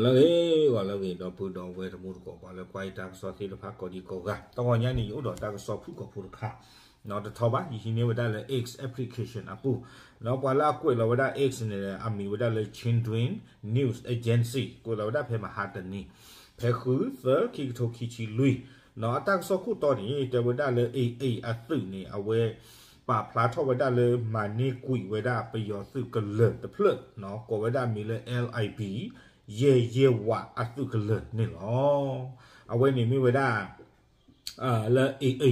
လၢအဂ့ၤ ဂီၤလၢအဂ့ၤ ဒီပုၢ်ဒီဝဲၢ်တံၤသကိး ပှၤလၢကွၢ်ယတၢ်ကစီၣ်သ့ၣ်တဖၣ်ကိးဒံကိးဂၤ, တဂီၤညါန့ၣ် ယအိၣ်ဒီးတၢ်ကစီၣ်ဖုၣ်ကိာ်ဖိတခါ, တထီဘၣ် ယဟံးန့ၢ်ဝဲဒၣ်လၢ X application အပူၤ, ဒီးပှၤလၢအကွဲးလီၤဝဲဒၣ် X န့ၣ် အမံၤဝဲဒၣ်လၢ Chin Twin News Agency ကွဲးလီၤဝဲဒၣ်ဖဲမဟါတနံၤ, ဖဲဃုသၢ ခံကထိခံဆံလွံၢ်, ဒီးအတၢ်ကစီၣ်ခိၣ်တီန့ၣ် တဲဝဲဒၣ်လၢ AA အသုးန့ၣ် အဝဲ ပာ်ဖျါထီၣ်ဝဲဒၣ်လၢမၤန့ၢ်ကွံာ်ဝဲဒၣ်ပယီၤသုးကလၢၤတဖျၢၣ်, ကိးဝဲဒၣ်မံၤလၢ LIB ယဲၢ်ယဲၢ်ဝးအသုးကလၢၤန့ၣ်လီၤ. အဝဲန့ၣ်မ့ၢ်ဝဲဒၣ် လၢ AA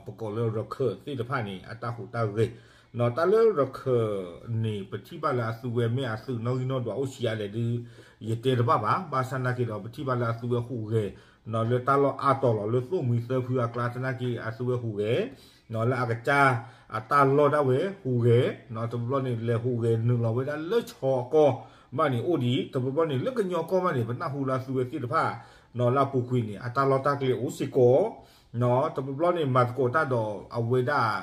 ပကိးလၢရခၢၣ်သ့ၣ်တဖၣ်န့ၣ် အတၢ်ဟူးတၢ်ဂဲၤ, ဒီးတၢ်လၢရခၢၣ်န့ၣ် ပထံၣ်ဘၣ်လၢအသုဝဲမ့ၢ်အသုးနီၣ်ဂံၢ်နီၣ်ဒွးအိၣ်ဆံးအါလဲၣ်ဒုး ယတဲတဘၣ်ဘၣ်, ဘၣ်ဆၣ်နာ်က့ဒီး ပထံၣ်ဘၣ်လၢအသုဝဲဟူးဂဲၤ လၢတၢ်လီၢ်အါတီၤလီၤ လၢသိၣ်မှံသၢဖုအကျါသနာ်က့ အသုဝဲဟူးဂဲၤ, လၢအကစၢ်အတၢ်လီၢ်ဒၣ်ဝဲဟူးဂဲၤ, တဘျီဘျီန့ၣ် လဲၤဟူးဂဲၤနုာ်လီၤဝဲဒၣ်လၢဆီအကီၢ်ဘၣ်န့ၣ်အိၣ်ဒံး, တဘျီဘျီန့ၣ် လၢကညီကီၢ်ဘၣ်န့ၣ် ပနၢ်ဟူလၢအသုဝဲသ့ၣ်တဖၣ် လၢအပူၤကွံာ်န့ၣ် အတၢ်လီၢ်တၢ်ကျဲအိၣ်စ့ၢ်ကီး, တဘျီဘျီန့ၣ် မၤသကိးတၢ်ဒီးအဝဲဒၣ်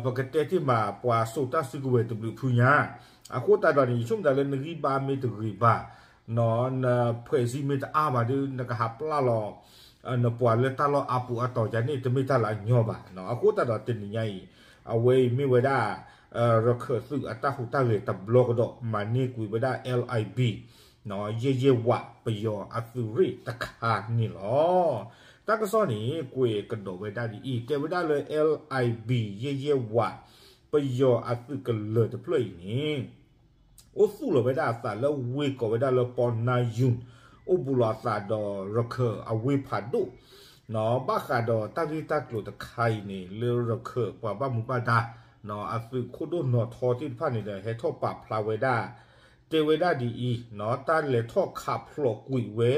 ပကတဲတ့ၢ်မးပှၤစိာ်တၢ်စုကဝဲၤတဘျုးဖုညါ, အဃိသတးဒီးန့ၣ် ယဆိကမိၣ်တၢ်လၢနဂံၢ်ဘါမ့ၢ်တဂ့ၤဘၣ်, နဖှဲးစံမ့ၢ်တအါဘၣ်ဒီး နကဟးပျၢ်လီၤ နပှၤလၢတၢ်လီၢ်အါပူၤအါတီၤယါန့ၣ် တမ့ၢ်တၢ်လၢအညီဘၣ်, အဃိသတးဒီးတနံၤညါအံၤ အဝဲအံၤမ့ၢ်ဝဲဒၣ် ရခၢၣ်သုးအတၢ်ဟူးတၢ်ဂဲၤတဘျီကဒီး မၤန့ၢ်ကွံာ်ဝဲဒၣ် LIB ယဲၢ်ယဲၢ်ဝး ပယီၤအသုးရ့ၣ်တခါန့ၣ်လီၤ. တၢ်ကစီၣ်န့ၣ် ကွဲးကဒီးဝဲဒၣ်ဒ်အံၤ တဲဝဲဒၣ်လၢ LIB ယဲၢ်ယဲၢ်ဝး ပယီၤအသုးကလၢၤတဖျၢၣ်အံၤန့ၣ် အိၣ်သူၣ်လီၤဝဲဒၣ်အသးလၢဝ့ၢ်ကိးဝဲဒၣ်လၢပီနါယူၣ်, အိၣ်ဘူးလီၤအသးဒီးရခၢၣ်အဝ့ၢ်ဖးဒိၣ်, ဘၣ်ဃးဒီးတၢ်ဂ့ၢ်တၢ်ကျိၤတခါအံၤန့ၣ် လၢရခၢၣ်ပှၤဘၣ်မူဘၣ်ဒါ အသုးခိၣ်ဒိၣ်နီၢ်ထီသ့ၣ်တဖၣ်န့ၣ်ဒီး ဟဲထီၣ်ပာ်ဖျါဝဲဒၣ် တဲဝဲဒၣ်ဒ်အံၤ, တၢ်လဲၤထီၣ်ခးဖျိးကွံာ်ဝဲ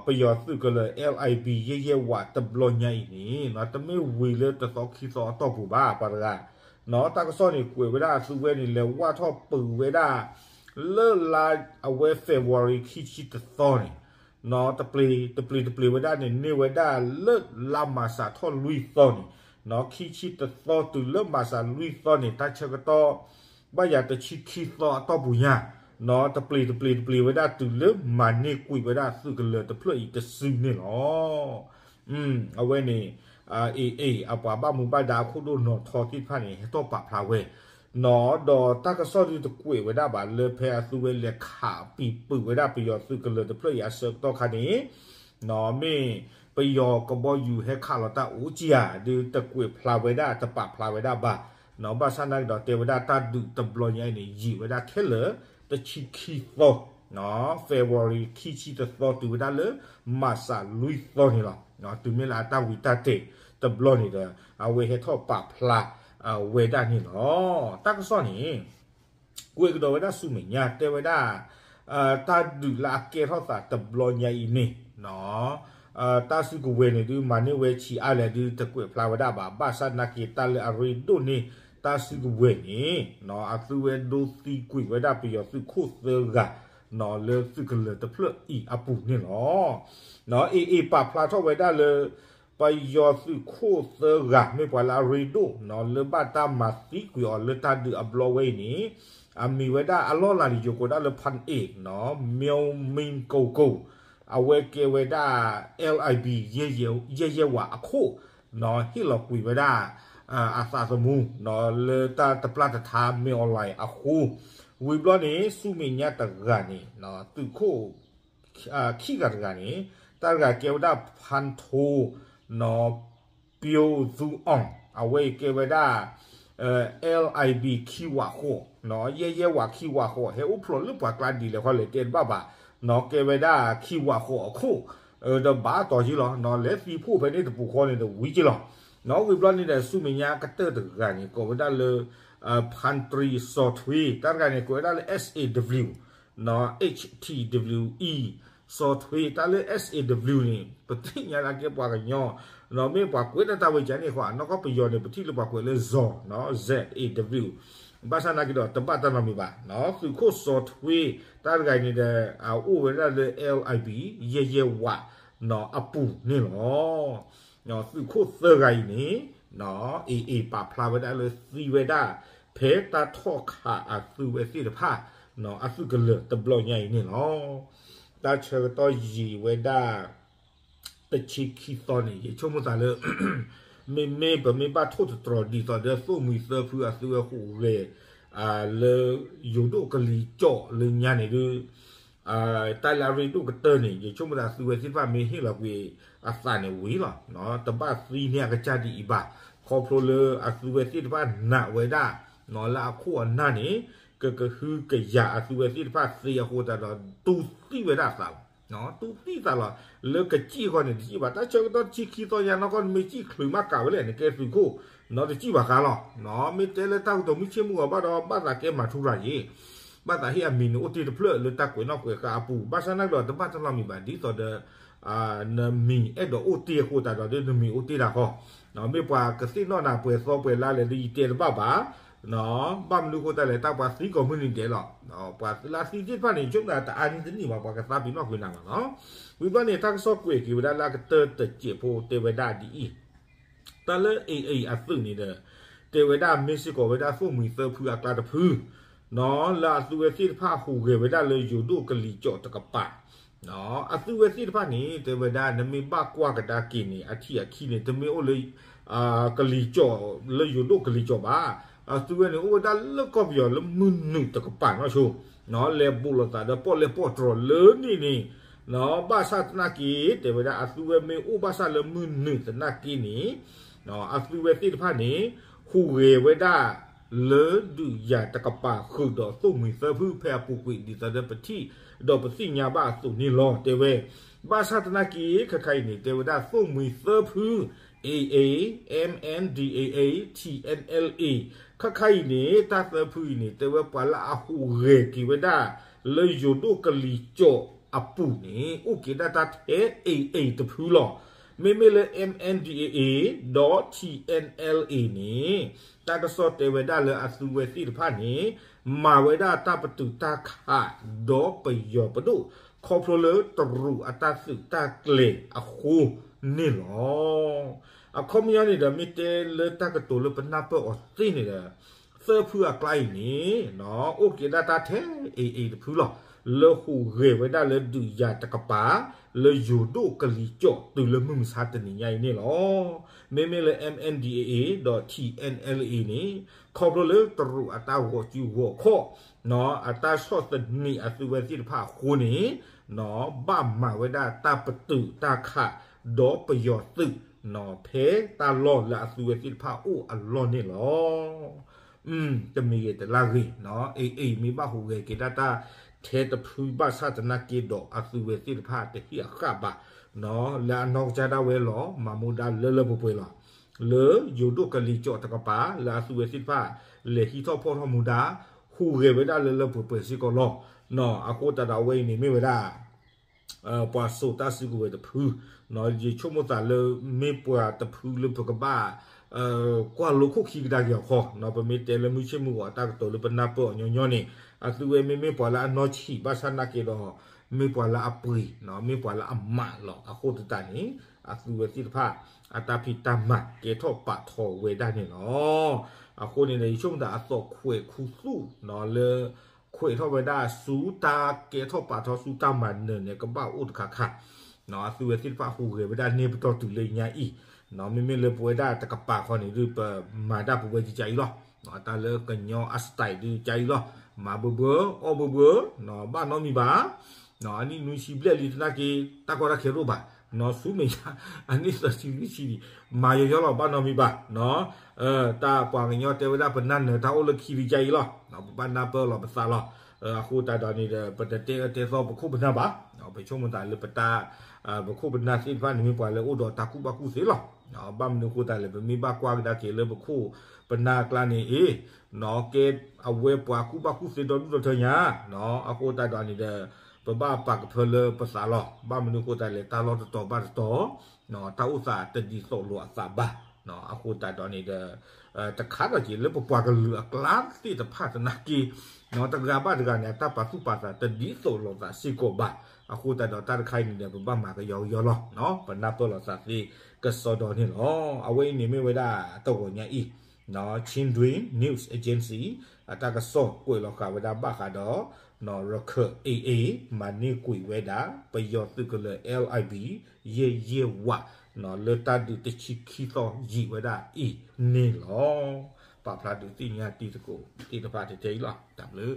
ပယီၤသုးကလၢၤ LIB ယဲၢ်ယဲၢ်ဝးတဘျီညါအံၤန့ၣ် တမ့ၢ်ဝံၤလၢတသီခံသီအတီၢ်ပူၤဘၣ် ပှၤတဂၤ, တၢ်ကစီၣ်န့ၣ် ကွဲးဝဲဒၣ်အသုဝဲန့ၣ် လဲၤဝၢ်ထီၣ်ပုးဝဲဒၣ် လၢလါအဝဲ February ခံဆံတသီန့ၣ် တပျ့ၤတပျ့ၤတပျ့ၤဝဲဒၣ်န့ၣ် န့ၢ်ဝဲဒၣ်လၢလါမၤစးထီၣ်လွံၢ်သီန့ၣ်, ခံဆံတသီတုၤလၢမၤစးလွံၢ်သီန့ၣ် တၢ်ဆၢကတီၢ် ဘၣ်ယၤတဆံခံသီအတီၢ်ပူၤညါ, တပျ့ၤတပျ့ၤတပျ့ၤဝဲဒၣ်တုၤလၢမၤန့ၢ်ကွံာ်ဝဲဒၣ်သုးကလၢၤတဖျၢၣ်အံၤတစုန့ၣ်လီၤ. အဝဲန့ၣ် AA အပှၤဘၣ်မူဘၣ်ဒါအခိၣ်ဒိၣ်နီၢ်ထီသ့ၣ်တဖၣ်န့ၣ် ဟဲထီၣ်ပာ်ဖျါဝဲ ဒီးတၢ်ကစီၣ်ဒုးတကွဲးဝဲဒၣ်ဘၣ်လၢဖဲအသုဝဲလဲၤခးပံၤပုးဝဲဒၣ်ပယီၤသုးကလၢၤတဖျၢၣ်အံၤအဆၢကတီၢ်ခါန့ၣ် မ့ၢ်ပယီၤကဘီယူၤဟဲခးလီၤတၢ်အိၣ်ကံဧါ ဒုးတကွဲးဖျါဝဲဒၣ် တပာ်ဖျါဝဲဒၣ်ဘၣ်, ဘၣ်ဆၣ်နာ်က့ဒီးတဲဝဲဒၣ်တၢ်ဒုးတဘျီညါအံၤန့ၣ် ယံာ်ဝဲဒၣ်ခဲလၢာ်တဆံခံသီ February ခံဆံတသီတုၤဝဲဒၣ်လၢမၤစးလွံၢ်သီန့ၣ်လီၤ. တုၤမ့ၢ်လၢအတၢ်ဝံတၢ်တဲာ်တဘျီန့ၣ်ဒီး အဝဲဟဲထီၣ်ပာ်ဖျါဝဲဒၣ်န့ၣ်လီၤ. တၢ်ကစီၣ်န့ၣ် ကွဲးကဒီးဝဲဒၣ်ဆူမဲာ်ညါ တဲဝဲဒၣ် တၢ်ဒုးလၢအကဲထီၣ်သးတဘျီညါအံၤန့ၣ် တၢ်စုကဝဲၤန့ၣ်ဒုး မၤန့ၢ်ဝဲဆံးအါလဲၣ်ဒုး တကွဲးဖျါဝဲဒၣ်ဘၣ်. ဘၣ်ဆၣ်နာ်က့ တၢ်လၢအရ့ဒိၣ်န့ၢ်တၢ်စုကဝဲၤန့ၣ် အသုဝဲဒိသံကွံာ်ဝဲဒၣ်ပယီၤသုးခိၣ်သၢဂၤ လၢသုးကလၢၤတဖျၢၣ်အံၤအပူၤန့ၣ်လီၤ. AA ပာ်ဖျါထီၣ်ဝဲဒၣ်လၢ ပယီၤသုးခိၣ်သၢဂၤ မ့ၢ်ပှၤလၢအရ့ဒိၣ် လၢဘၣ်တၢ်မၤသံကွံာ်အီၤလၢတၢ်ဒုးအဘျီဝဲအံၤန့ၣ် အမံၤဝဲဒၣ်အလီၢ်လၤန့ၣ် ယိၤကိးဒၣ်လၢ ဖၣ်အ့ၣ် မၠိမံကိကိၣ် အဝဲကဲဝဲဒၣ် LIB ယဲၢ်ယဲၢ်ဝးအခိၣ် ဟ့ၣ်လီၤကွံာ်ဝဲဒၣ် အသးသမူ လၢတၢ်တပျၢ်တထါ မ့ၢ်အီၤလၢအဃိ ဝံၤဘျီန့ၣ် ဆူမဲာ်ညါတဂၤန့ၣ် သုးခိၣ် ခံဂၤတဂၤန့ၣ် တၢ်တဂၤကဲဝဲဒၣ် ဖၣ်ထိ ပျိသူအီၣ် အဝဲအံၤကဲဝဲဒၣ် LIB ခံဝးဃိး ယဲၢ်ယဲၢ်ဝးခံဝးဃိး ဟဲအိၣ်ဖျိးလၢပှၤကျါဒ်လဲၣ်ဃီလဲၣ်တဲတဘၣ်ဘၣ် ကဲဝဲဒၣ်ခံဝးဃိးအခိၣ် ဒီးဘၣ်တီၤက့လီၤ လဲၤသံဖှိၣ်ဖဲန့ၣ်တပူၤဃီန့ၣ်ဒီးဝံၤက့လီၤ. ဝံၤဘျီန့ၣ်ဒီး ဆူမဲာ်ညါကတၢၢ်တဂၤန့ၣ် ကိးဝဲဒၣ်လၢ ဖၣ်တြံစီၤထွ့ တၢ်တဂၤန့ၣ် ကွဲးဝဲဒၣ်လၢ S A W နီၣ် H T W E စီၤထွ့ တၢ်လၢ S A W န့ၣ် ပသ့ၣ်ညါလၢအကဲပှၤကညီ နီၣ် မ့ၢ်ပှၤကွဲးတၢ်တၢ်ဝဲကန့ၣ်ဃီ နီၢ်ကီၢ်ပယီၤန့ၣ် ပထံၣ်လၢပှၤကွဲးလၢ စီၤ နီၣ် Z A W ဘၣ်ဆၣ်နာ်က့ဒီး တဘၣ်တၢ်နီတမံၤဘၣ် နီၣ် သုးခိၣ်စီၤထွ့ တၢ်တဂၤန့ၣ်ဒီး အအိၣ်ဝဲဒၣ်လၢ L I B ယဲၢ်ယဲၢ်ဝး နီၣ် အပူၤန့ၣ်လီၤ. သုးခိၣ်သၢဂၤအံၤန့ၣ် နီၣ် AA ပာ်ဖျါဝဲဒၣ်လၢသံဝဲဒၣ် ဖဲတၢ်ထီၣ်ခးအသုးဝဲသ့ၣ်တဖၣ် နီၣ် အသုးကလၢၤတဘျီညါအံၤန့ၣ်လီၤ. တၢ်ဆၢကတီၢ်ယံာ်ဝဲဒၣ် တဆံခံသီန့ၣ် ယဆိကမိၣ်သးလၢ မ့မ့ၢ်ပမ့ၢ်ဘၣ်ထိၣ်သတြီၤဒ်သိးဒီး သိၣ်မှံၤသၢဖုအသုဝဲဟူးဂဲၤ လၢယိၤဒိၣ်ကလံၤစိးလၢညါန့ၣ်ဒုး တၢ်လၢအရ့ဒိၣ်ကတၢၢ်န့ၣ် ယဆိကမိၣ်သးသုဝဲသ့ၣ်တဖၣ်မ့ၢ်ဟ့ၣ်လီၤကွံာ်အသးန့ၣ်ဝံၤလီၤ. တဘၣ်သံန့ၢ်အကစၢ်ဒ်အံၤဘၣ်. ခီဖျိလၢအသုဝဲသ့ၣ်တဖၣ်နာ်ဝဲဒၣ် လၢအခိၣ်အနၢ်န့ၣ် ကကဟုကယာ်အသုဝဲသ့ၣ်တဖၣ်သ့အဃိသတးဒီး တူၢ်သံဝဲဒၣ်သးလီၤ. တူၢ်သံသးလီၤ. လၢကစံၣ်ဃီန့ၣ် တစံၣ်ဘၣ်. တၢ်ဆၢကတီၢ်တဆံခံသီညါနီၢ်ကီၢ် နမ့ၢ်စံၣ်ချုးမးကးဝဲလဲၣ် နကဲသုးခိၣ် နီတစံၣ်ဘၣ်ဃးလီၤ. မ့ၢ်တဲလၢတၢ်ကတိၤမုၢ်ဆ့ၣ်မုၢ်ဂီၤဘၣ်ဒီး ဘၣ်သးကဲမၤထူရၤယ့ၤ ဘၣ်သးဟ့ၣ်အမံၤန့ၣ်အိၣ်တ့ၢ်တဖျၢၣ်လၢတၢ်ကွဲးနီၣ်ကွဲးဃါအပူၤ ဘၣ်ဆၣ်နာ်က့ဒီးတဘၣ်တလီၢ်မံၤဘၣ် ဒ်သိးဒီး နမံၤအဲၣ်ဒိးအိၣ်တ့ၢ်အဃိသတးဒီး နမံၤအိၣ်တ့ၢ်တၢ်ဃီ မ့ၢ်ပှၤကသ့ၣ်နီၣ်နၤပှဲၤသီပှဲၤလါလဲၣ်ဒီး ယတဲတဘၣ်ဘၣ်. ဘၣ်မနုၤအဃိသတးလဲၣ် တၢ်ပှၤသံကိးမုၢ်နံၤဒဲးလီၤ. ပှၤလၢအသံသ့ၣ်တဖၣ်န့ၣ် ဆိကမိၣ်သးတအါန့ၢ်တန့ၢ်ဘၣ် ပှၤကသးပ့ၤနီၣ်ကွံာ်နၤလီၤနီၤ. ဝံၤဘျီန့ၣ် တၢ်ကစီၣ်ကွဲးက့ၤဝဲဒၣ်လၢအကတၢၢ်တစဲးဖိတဲဝဲဒၣ်ဒ်အံၤ တၢ်လၢ AA အသုးန့ၣ်ဒီး တဲဝဲဒၣ်မ့ၢ်စ့ၢ်ကီးဝဲဒၣ်သိၣ်မှံၤသၢဖုအကျါတဖု လၢအသုဝဲသ့ၣ်တဖၣ်ဟူးဂဲၤဝဲဒၣ်လၢယိၤဒိၣ်ကလံၤစိးတကပၤ အသုဝဲသ့ၣ်တဖၣ်န့ၣ် တဲဝဲဒၣ် နမ့ၢ်ဘၣ်ကွၢ်ကဒါက့ၤန့ၣ် အထံၣ်အခံန့ၣ် တမ့ၢ်အိၣ်လၢ ကလံၤစိး လၢယိၤဒိၣ်ကလံၤစိးဘၣ်. အသုဝဲန့ၣ် အိၣ်ဝဲဒၣ်လၢကီၢ်ပယီၤလၢမုၢ်နုာ်တကပၤနီၢ်ဆိ လဲၤဘူးလိာ်သးဒီးပီၣ်လဲၣ်ပီၣ်တြီၤလၢန့ၣ်န့ၣ် ဘၣ်ဆၣ်သနာ်က့ တဲဝဲဒၣ် အသုဝဲမ့ၢ်အိၣ်ဘၣ်ဆၣ်လၢမုၢ်နုာ်သနာ်က့န့ၣ် အသုဝဲသ့ၣ်တဖၣ်န့ၣ် ဟူးဂဲၤဝဲဒၣ် လၢဒုးယၤတကပၤဃုာ်ဒီးသိၣ်မှံၤသၢဖုဖဲအပူၤကွံာ် ဒ်သိးဒီးပထံၣ်ဒီးပသ့ၣ်ညါဘၣ်အသိးန့ၣ်လီၤ တဲဝဲ. ဘၣ်ဆၣ်သနာ်က့ ခဲခါအံၤန့ၣ် တဲဝဲဒၣ်သိၣ်မှံၤသၢဖု AA, MNDAA, TNLA ခဲခါအံၤန့ၣ် တၢ်သၢဖုအံၤန့ၣ် တဲဝဲပှၤလၢအဟူးဂဲၤက့ၤဝဲဒၣ် လၢယိၤဒိၣ်ကလံၤစိးအပူၤန့ၣ် အိၣ်က့ၤဒၣ်တၢ်ထဲ AA တဖုလီၤ. မ့မ့ၢ်လၢ MNDAA ဒီး TNLA န့ၣ် တၢ်ကစီၣ်တဲဝဲဒၣ်လၢအသုဝဲသ့ၣ်တဖၣ်န့ၣ် မၤဝဲဒၣ်တၢ်ပတုာ်တၢ်ခးဒီးပယီၤပဒိၣ် ခီဖျိလၢတရူးအတၢ်သုးတၢ်ကျဲၤအဃိန့ၣ်လီၤ. အခီပညီန့ၣ်ဒီး မ့ၢ်တဲလၢတၢ်ကတိၤလၢပနၢ်ပၢၢ်အီၤသ့န့ၣ်ဒီး သၢဖုအကျါအံၤန့ၣ် အိၣ်က့ၤဒၣ်တၢ်ထဲ AA တဖုလီၤ. လၢဟူးဂဲၤဝဲဒၣ်လၢဒုးယၤတကပၤ လၢယိၤဒိၣ်ကလံၤစိးတုၤလၢမုၢ်မဆါတနံၤညါအံၤန့ၣ်လီၤ. မ့မ့ၢ်လၢ MNDAA ဒီး TNLA န့ၣ် ခီဖျိလၢတရူးအတၢ်ဂီၤစုဂီၤခီၣ် အတၢ်ဆီၣ်သနံးအသုဝဲသ့ၣ်တဖၣ်အဃိန့ၣ် ဘၣ်မၤဝဲဒၣ်တၢ်ပတုာ်တၢ်ခးဒီးပယီၤသုး ဖဲတၢ်လီၢ်လၢအသုဝဲသ့ၣ်တဖၣ်အိၣ်အလီၢ်န့ၣ်လီၤ. တမံၤဂ့ၤတလၢ်ဂ့ၤ AA မ့ၢ်ဘၣ်ဟူးဂဲၤက့ၤဒၣ်တၢ်ထဲတဖုဘၣ်ဆၣ်သနာ်က့ဒီးအသုဝဲသ့ၣ်တဖၣ်တဟ့ၣ်အဃၣ်ဘၣ် လၢအနီၢ်ကစၢ်ဒၣ်ဝဲလီၤ မၤမူဒါလၢလၢပှဲၤပှဲၤလီၤ. လၢယိၤဒိၣ်ကလံၤစိးတကပၤ လၢအသုဝဲသ့ၣ်တဖၣ် လဲၤဟံးထီၣ်ဖီၣ်ထီၣ်မူဒါ ဟူးဂဲၤဝဲဒၣ်လၢလၢပှဲၤပှဲၤစ့ၢ်ကီးလီၤ. အဃိသတးဒီးအဝဲအံၤန့ၣ်မ့ၢ်ဝဲဒၣ် ပှၤစိာ်တၢ်စုကဝဲၤတဖု ယဆိကမိၣ်သးလၢ မ့ၢ်ပှၤတဖုလၢပကဘၣ် ကွၢ်လိခိၣ်ခံကဒါက့ၤအီၤခီ ပမ့ၢ်တဲလၢမုၢ်ဆ့ၣ်မုၢ်ဂီၤအတၢ်ကတိၤလၢပနၢ်ပၢၢ်အီၤညီညီန့ၣ် အသုဝဲမ့မ့ၢ်ပှၤလၢအနီၢ်ဆံးဘၣ်ဆၣ်သနာ်က့ဒီး မ့ၢ်ပှၤလၢအပှ့ၤ မ့ၢ်ပှၤလၢအမးလီၤ. အဃိသတးန့ၣ် အသုဝဲသ့ၣ်တဖၣ် အတၢ်ဖံးတၢ်မၤကဲထီၣ်ပာ်ထီၣ်ဝဲဒၣ်န့ၣ်လီၤ. အဃိန့ၣ်ဒီး ယဆိကမိၣ်သးအသီၣ်ခွဲးခူသူၣ် လၢ ခွဲးထီၣ်ဝဲဒၣ်ဆူတၢ်ကဲထီၣ်ပာ်ထီၣ်ဆူတၢ်မၤနၢၤန့ၣ် ကဘၣ်အိၣ်တခါခါ အသုဝဲသ့ၣ်တဖၣ်ဟူးဂဲၤဝဲဒၣ်န့ၣ်ပတီၢ်တုၤလၢညါအံၤ မ့မ့ၢ်လၢပဝဲဒၣ်တကပၤခီန့ၣ်ဒုး ပမၤဒၣ်ပဝဲကကအံၤလီၤ. တၢ်လၢကညီအ style ဒုးကအံၤလီၤ. မၤဘၢဘၢ အီၣ်ဘၢဘၢ ဘၣ်နီတမံၤဘၣ် အနံၣ်နွံဆံဘျဲၣ်လံသနာ်က့ တၢ်ကီတၢ်ခဲတအိၣ်ဘၣ် ဆူမဲာ်ညါ အနံၣ်သၢဆံလွံၢ်ဆံလံ မၤယီၤယီၤလီၤ ဘၣ်နီတမံၤဘၣ် တၢ်ပှၤကညီတဲဝဲဒၣ် ပနၢ်နၢၤတၢ်အိၣ်လၢခံဒုးကအံၤလီၤ. ပဘၣ်နၢ်ပၢၢ်လီၤပသးလီၤ. အဃိသတးဒီးန့ၣ်ဒီး ပတတဲအၢတဲသီပခိၣ်ပနၢ်ဘၣ်. ပဆိကမိၣ်သးလၢပတၢ် ပခိၣ်ပနၢ်သ့ၣ်တဖၣ်န့ၣ်မ့ၢ်ပှၤလၢအိၣ်ဒီးတၢ်ကူၣ်ဘၣ်ကူၣ်သ့လီၤ. ဘၣ်မနုၤအဃိသတးလဲၣ် ပမ့ၢ်ဘၣ်ကွၢ်ကဒါက့ၤလၢပခိၣ်ပနၢ်အကျါန့ၣ် အ့ၣ် ကဲအဝဲပှၤကူၣ်ဘၣ်ကူၣ်သ့ဒီဒူၣ်ဒီထၢညါ အဃိသတးဒီးန့ၣ်ဒီး ပဘၣ်ပာ်ကဖၢလၢပသးလီၤ. ဘၣ်မနုၤအဃိသတးလဲၣ် တၢ်လီၢ်တတီၤဘၣ်တတီၤ တၢ်အိၣ်သးတဒ်သိးလိာ်အသးဘၣ်. အဃိသတးဒီးန့ၣ်ဒီး တခါဒီးက့ၤလၢပပှၤကလုာ်အကျါသ့ၣ်တဖၣ်သနာ်က့ တဂၤဘၣ်တဂၤန့ၣ် အတၢ်ပာ်သူၣ်ပာ်သးတဒ်သိးလိာ်သးစ့ၢ်ကီးဘၣ်. အဃိသတးဒီးတၢ်တခါအံၤန့ၣ်ဒီး ပဘၣ်မၤကယီကယီလီၤ. ပနၢ်ပၢၢ်လိာ်သးသ့ကစီဒီန့ၣ်လီၤ. အဝဲအံၤန့ၣ်မ့ၢ်ဝဲဒၣ်တဂီၤညါအံၤ Chindwin News Agency အတၢ်ကစီၣ်ကွဲးလီၤဃာ်ဝဲဒၣ်ဘၣ်ဃးဒီး ရခၢၣ် A A မၤန့ၢ်ကွံာ်ဝဲဒၣ် ပယီၤသုးကလၢၤ L I B ယဲၢ်ယဲၢ်ဝး လၢတၢ်ဒုးတဆံခံသီယံာ်ဝဲဒၣ်အံၤန့ၣ်လီၤ. ပာ်ဖျါဒုးသ့ၣ်ညါတံၤသကိးသ့ၣ်တဖၣ်ထဲအံၤလီၤ. တၢ်ဘျုး